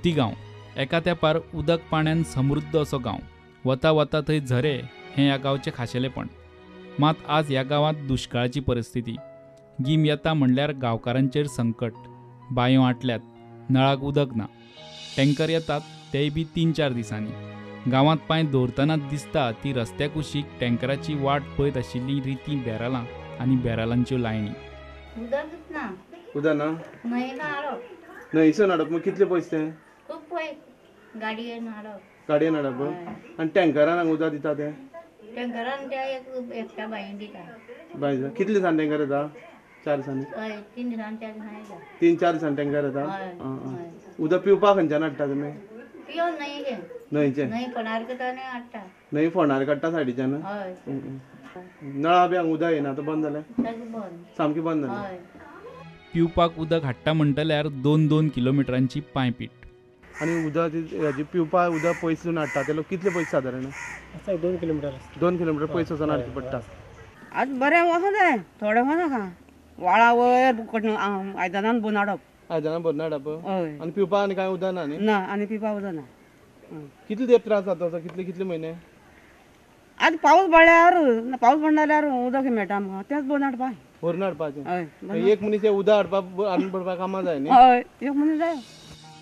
खोतीगांव एका तेंपार उदक पाण्यान समृद्ध असो गांव. वता वता थंय झरे हें ह्या गांवचें खाशेलेपण. मात आज ह्या गांवांत दुश्काळाची परिस्थिती. गीम येता म्हणल्यार गांवकारांचेर संकट. बांयो आटल्यात, नळाक उदक ना, टँकर येतात तेय बी 3-4 दिसांनी. गांवांत पांय दवरतनाच दिसता ती रस्त्या कुशीक टँकराची वाट पळयत आशिल्ली रिती बॅरलां आनी बॅरलांच्यो लायनी. उदकच ना. उदक ना, न्हंयसून हाडप. मग कितले पयशे? खूब पयस, गाडयेन हाडप. गाडयेन हाडप. आनी टँकरान हांगा उदक दिता ते? टँकरान ते एकट्या बांयन दिता. बांय कितले दिसान टँकर येता? 4 दिसांनी? हय, 3 दिसान 4 दिसांनी येता. 3-4 दिसान टँकर येता. उदक पिवपाक खंयच्यान हाडटा तुमी? पिवन न्हंयचें. न्हंयचें? न्हंय फोंडार करता आनी हाडटा. न्हंय फोंडार काडटा सायडीच्यान? हय. नळा बी हांगा उदक येना, आतां बंद जालें? सामकें बंद जालें. पिवपाक उदक हाडटा म्हणटल्यार 2-2 किलोमिटरांची पांयपीट. आनी उदक हेजी पिवपाक उदक पयसून हाडटा ते लोक कितले पयस सादारण? 2 किलोमिटर. 2 किलोमिटर पयस वचून हाडचें पडटा. आज बरें वचों जाय, थोडें वचों नाका. वाळा वयर आयदनान भरून हाडप. आयदनान भरून हाडप. हय. आनी पिवपाक आनी कांय उदक ना न्ही? ना, आनी पिवपाक उदक ना. कितले तेंप त्रास जाता असो? कितले कितले म्हयने? आज पावस पडल्यार, पावस पडना जाल्यार उदक मेळटा आमकां, तेंच भरून हाडपाक. भरून हाडपाचें. हय. एक मनीस उदक हाडपाक हाडून पडपाक कामां जाय न्ही? हय, एक मनीस जाय.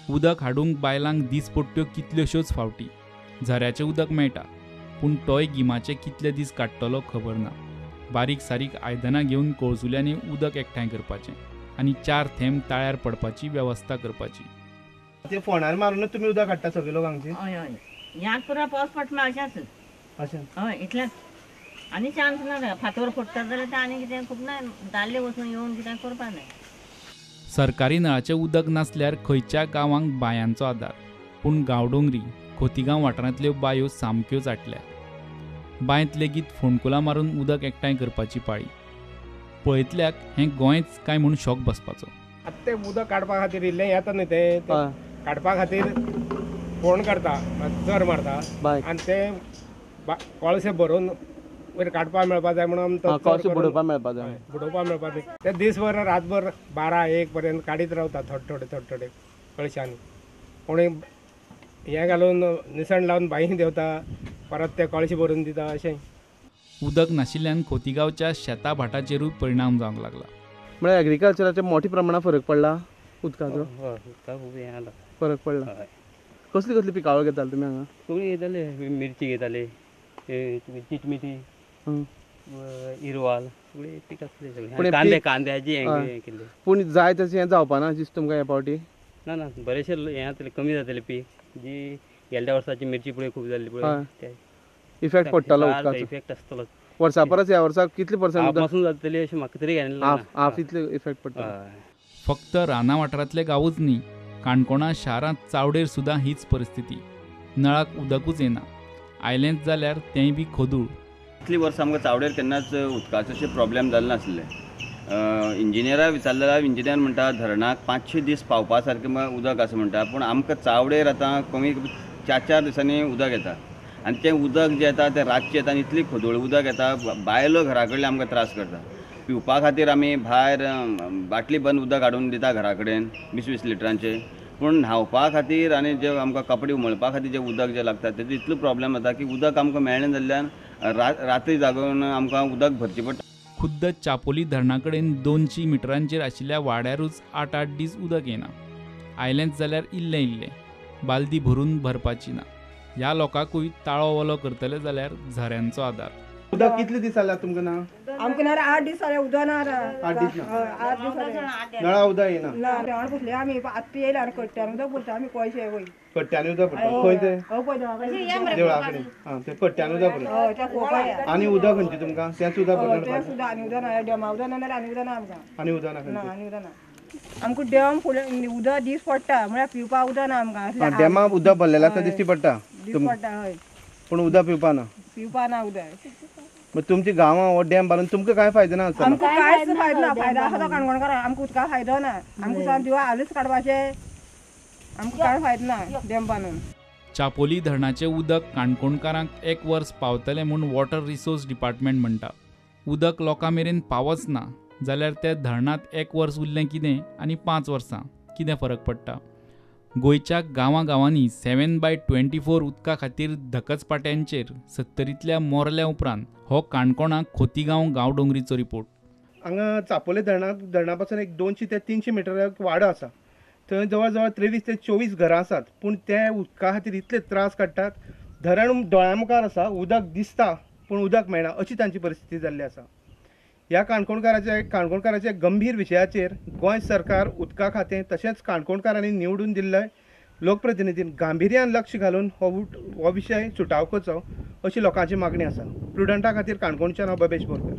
उदक हाडूंक बायलांक दीसपट्ट्यो कितल्योश्योच फावटी. झऱ्याचें उदक मेळटा, पूण तोय गिमाचे कितले दीस काडटलो खबर ना. बारीक सारीक आयदनां घेवन कोळसुल्यांनी उदक एकठांय करपाचें आनी 4 थेंब ताळ्यार पडपाची वेवस्था करपाची. ते फोंडार मारून तुमी उदक हाडटा सगळे लोक हांगचे? हय हय, ह्याच पुरा पावस पडटा अशेंच. अशें? हय, इतलेंच. आनी चान्स ना, फातोर फोडटा जाल्यार ते आनी कितें खूब ना, दाल्ले वचून येवन कितें करपा जाय. सरकारी नळाचें उदक नासल्यार खंयच्या गांवांक बांयांचो आदार. पूण गांवडोंगरी खोतीगांव वाठारांतल्यो बांयो सामक्योच आटल्यात. बांयत लेगीत फोंडकुलां मारून उदक एकठांय करपाची पाळी. पळयतल्याक हें गोंयच काय म्हूण शॉक बसपाचो. आतां तें उदक काडपा खातीर इल्लें येता न्ही, तें काडपा खातीर फोंड करता, चर मारता आनी तें कळशे भरून वयर काडपा मेळपा जाय म्हणून कळशे बुडोवपा मेळपा जाय. बुडोवपा मेळपा जाय. ते दीसभर रातभर 12-1 पर्यंत काडीत रावता, थोडे थोडे थोडे थोडे कळशांनी. कोणी हें घालून निसण लावन बांयी देंवता, परत ते कळशे भरून दिता अशें. उदक नाशिल्ल्यान खोतीगांवच्या शेता भाटाचेरूय परिणाम जावंक लागला. म्हळ्यार एग्रीकल्चराचेर मोठ्या प्रमाणात फरक पडला उदकाचो? फरक पडला. कसली कसली पिकावळ घेताले तुमी हांगा? सगळी घेताले, मिरची घेताले, चिटमिटी, इरवाल, सगळे पीक आसले सगळे. कांदे, कांद्याची हें केल्ले. पूण जाय तशें हें जावपा ना दिसता तुमकां ह्या फावटी? ना ना, बरेचशे हें जातलें, कमी जातलें पीक. जी गेल्या वर्साची मिरची पळय खूब जाल्ली पळय, इफेक्ट पडटलो उदकाचो. इफेक्ट आसतलो. वर्सा परस ह्या वर्साक कितले पर्संट पासून जातली अशें म्हाका तरी हाफ इतले इफेक्ट पडटलो. फक्त राना वाठारांतले गांवूच न्ही, काणकोणा शारांत चावडेर सुद्दां हीच परिस्थिती. नळाक उदकूच येना, आयलेंच जाल्यार तेंय बी खोदूळ. इतली वर्सां आमकां चावडेर केन्नाच उदकाचो अशें प्रॉब्लेम जालें नासलें. इंजिनियरा विचारलें जाल्यार इंजिनियर म्हणटा धरणाक 500 दीस पावपा सारकें उदक आसा म्हणटा, पूण आमकां चावडेर आतां कमी 4-4 दिसांनी उदक येता आनी तें उदक जें येता तें रातचें येता आनी इतली खोदूळ उदक येता, बायलो घरा कडले आमकां त्रास करता. पिवपा खातीर आमी भायर बाटली बंद उदक हाडून दिता घरा कडेन 20-20 लिटरांचें, पूण न्हांवपा खातीर आनी जे आमकां कपडे उमळपा खातीर जें उदक जें लागता तेजो इतलो प्रॉब्लेम जाता की उदक आमकां मेळना जाल्ल्यान राती जागोवन आमकां उदक भरचें पडटा. खुद्द चापोली धरणा कडेन 200 मिटरांचेर आशिल्ल्या वाड्यारूच 8-8 दीस उदक येना. आयलेंच जाल्यार इल्लें इल्लें, बालदी भरून भरपाची ना. ह्या लोकांकूय ताळो वलो करतले जाल्यार झऱ्यांचो आदार. उदक कितले दीस जाले तुमकां ना? आमकां ना 8 दीस जाले उदक ना. 8 दीस ना. 8 दीस जाले नळा उदक येना. ना, हांव पुसले आमी आत्तां येयले आनी कट्ट्यान उदक भरता आमी पयशे वयर. कट्ट्यान उदक भरता? खंय तें? देवळा कडेन. आं, ते कट्ट्यान उदक भरता. हय, त्या कोपाय. आनी उदक खंयचें तुमकां? तेंच उदक भरता? तें सुद्दां आनी उदक ना, डेमा उदक ना जाल्यार आनी उदक ना आमकां. आनी उदक ना? ना, आनी उदक ना. आमकां डॅम फुडें उदक दीस पडटा, म्हळ्यार पिवपाक उदक ना आमकां. डॅमा उदक भरलेलें आसता दिश्टी पडटा. दीस पडटा हय, पूण उदक पिवपा ना. पिवपा ना उदक. मग तुमच्या गांवां हो डॅम बांदून तुमकां कांय फायदो ना? आमकां कांयच फायदो ना. फायदो आसा तो काणकोणकारांक, आमकां उदका फायदो ना. आमकां सामकें दिवा हालूच काडपाचें, आमकां कांय फायदो ना डॅम बांदून. चापोली धरणाचें उदक काणकोणकारांक 1 वर्स पावतलें म्हूण वॉटर रिसोर्स डिपार्टमेंट म्हणटा. उदक लोकां मेरेन पावच ना जाल्यार ते धरणांत 1 वर्स उरलें कितें आनी 5 वर्सां कितें फरक पडटा? गोंयच्या गांवां-गांवांनी 7/24 उदका खातीर धकचपाट्यांचेर सत्तरींतल्या मोरल्या उपरांत हो काणकोणा खोतीगांव गांवडोंगरीचो रिपोर्ट. हांगा चापोले धरणा पासून एक 200 ते 300 मिटर वाडो आसा, थंय जवळ जवळ 23 ते 24 घरां आसात, पूण ते उदका खातीर इतले त्रास काडटात. धरण दोळ्या मुखार आसा, उदक दिसता पूण उदक मेळना अशी तांची परिस्थिती जाल्ली आसा. ह्या काणकोणकाराच्या गंभीर विशयाचेर गोंय सरकार, उदका खातें तशेंच काणकोणकारांनी निवडून दिल्ले लोकप्रतिनिधीन गांभिर्यान लक्ष घालून हो विशय सुटाव करचो अशी लोकांची मागणी आसा. प्रुडंटा खातीर काणकोणच्यान हांव बबेश बोरकर.